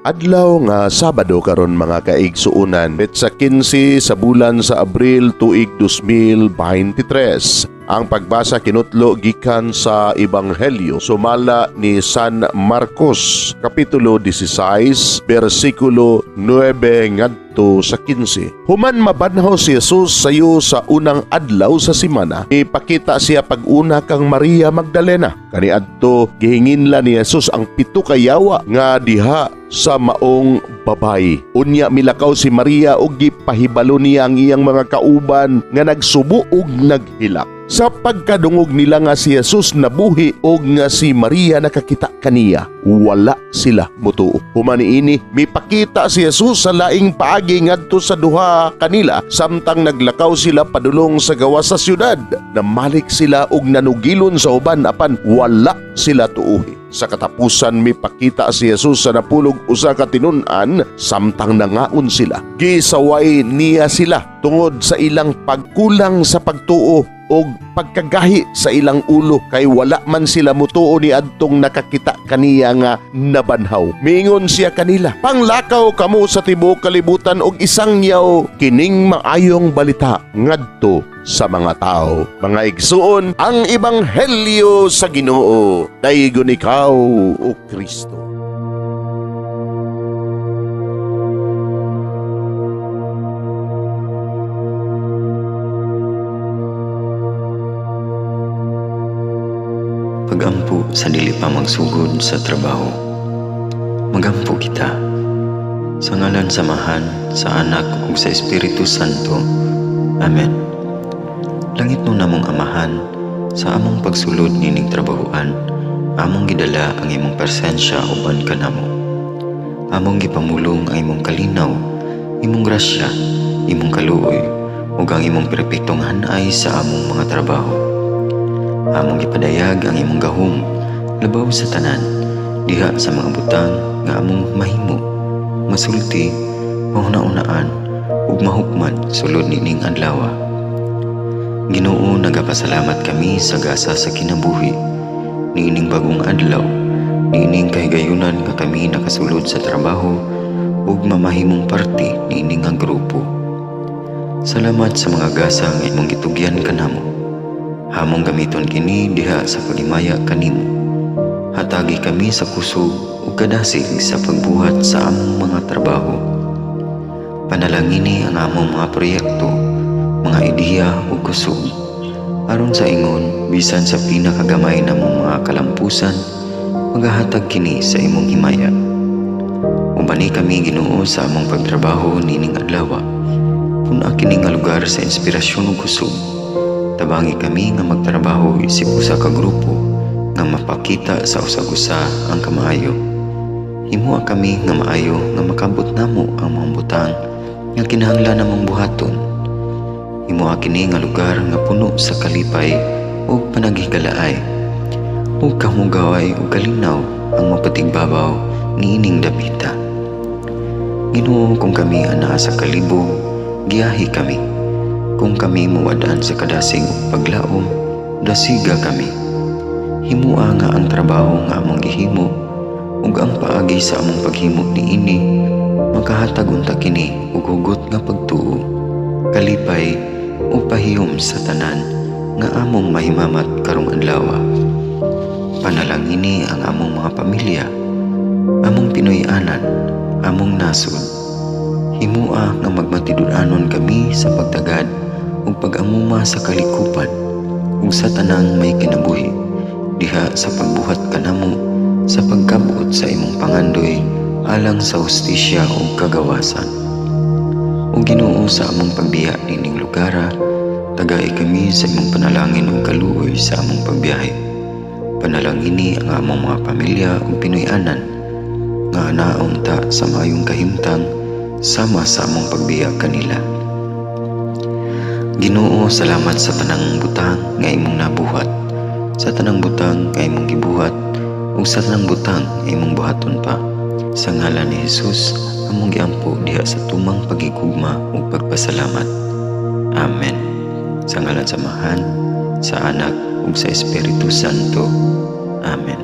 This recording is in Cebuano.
Adlaw nga Sabado karon, mga kaigsuonan, petsa 15 sa bulan sa Abril, tuig 2023. Ang pagbasa kinutlo gikan sa Ebanghelyo sumala ni San Marcos, kapitulo 16, bersikulo 9 ngadto sa 15. Human mabanhaw si Jesus sayo sa unang adlaw sa semana, ipakita siya pag-una kang Maria Magdalena. Kaniadto gihinginla ni Jesus ang pito ka yawa nga diha sa maong babayi. Unya milakaw si Maria ug gipahibalo niya ang iyang mga kauban nga nagsubo ug naghilak sa pagkadungog nila nga si Jesus nabuhi ug nga si Maria nakakita kaniya. Wala sila mutuo. Human niini, mipakita si Jesus sa laing paagi ngadto sa duha kanila samtang naglakaw sila padulong sa gawas sa syudad. Namalik sila og nanugilon sa uban, apan wala sila tuuhi. Sa katapusan, mipakita si Jesus sa 11 ka tinun-an samtang nangaon sila. Gisaway niya sila tungod sa ilang pagkulang sa pagtuo og pagkagahi sa ilang ulo, kay wala man sila mutuo ni adtong nakakita kaniya nga nabanhaw. Miingon siya kanila, "Panglakaw kamo sa tibuok kalibutan og isangyaw kining maayong balita ngadto sa mga tao." Mga igsuon, ang ebanghelyo sa Ginoo. Daygon ikaw, o Kristo. Pagampo sa dili pa magsugod sa trabaho. Magampo kita. Sa ngalan sa Amahan, sa Anak ug sa Espiritu Santo. Amen. Langitnon namong Amahan, sa among pagsulod nining trabahoan, among gidala ang imong presensya uban kanamo. Among gipamulong ang imong kalinaw, imong grasya, imong kaluoy, ug ang imong perpektong hanay sa among mga trabaho. Among gipadayag ang imong gahom labaw sa tanan diha sa mga butang nga among mahimo, masulti, mahuna-unaan ug mahukman sulod nining adlaw. Ginoo, nagapasalamat kami sa gasa sa kinabuhi niining bagong adlaw, niining kahigayunan nga kami nakasulod sa trabaho ug mamahimong parte niini nga grupo. Salamat sa mga gasa nga imong gitugyan kanamo. Among gamiton kini diha sa paghimaya kanimo. Hatagi kami sa kusog ug kadasig sa pagbuhat sa among mga trabaho. Panalangini ang among mga proyekto, mga ideya ug kusog, aron sa ingon bisan sa pinakagamay namong mga kalampusan, magahatag kini sa imong himaya. Ubani kami, Ginoo, sa among pagtrabaho nining adlaw. Pun-a kini nga lugar sa inspirasyon ug kusog. Tabangi kami nga magtrabaho isip usa ka grupo nga mapakita sa usag-usa ang kamaayo. Himoa kami nga maayo nga makabot namo ang mga butang nga kinahanglan namong buhaton. Himoa kini nga lugar nga puno sa kalipay ug panaghigalaay, ug kahugaway ug kalinaw ang mapatigbabaw niining dapita. Ginoo, kung kami anaa sa kalibog, giyahi kami. Kung kami muwad-an sa kadasig ug paglaom, dasiga kami. Himua nga ang trabaho nga among gihimo ug ang paagi sa among paghimo niini makahatag unta kini og hugot nga pagtuo, kalipay ug pahiyom sa tanan nga among mahimamat karong adlaw. Panalangini ang among mga pamilya, among Pinoy-anan, among nasod. Himua nga magmatinud-anon kami sa pagtagad ug pag-amuma sa kalikupan ug sa tanang may kinabuhi diha sa pagbuhat kanamo sa pagkabot sa imong pangandoy alang sa hustisya ug kagawasan. O Ginoo, sa among pagbiya nining lugara, tagai kami sa imong panalangin ug kaluoy sa among pagbiyahe. Panalangini ang among mga pamilya ug Pinoy-anan nga naunta sa maayong kahimtang sama sa among pagbiya kanila. Ginoo, salamat sa tanang butang nga imong nabuhat, sa tanang butang nga imong gibuhat, ug sa tanang butang nga imong buhaton pa. Sa ngalan ni Jesus, among giampo diha sa tumang pagigugma ug pagpasalamat. Amen. Sa ngalan sa Amahan, sa Anak ug sa Espiritu Santo. Amen.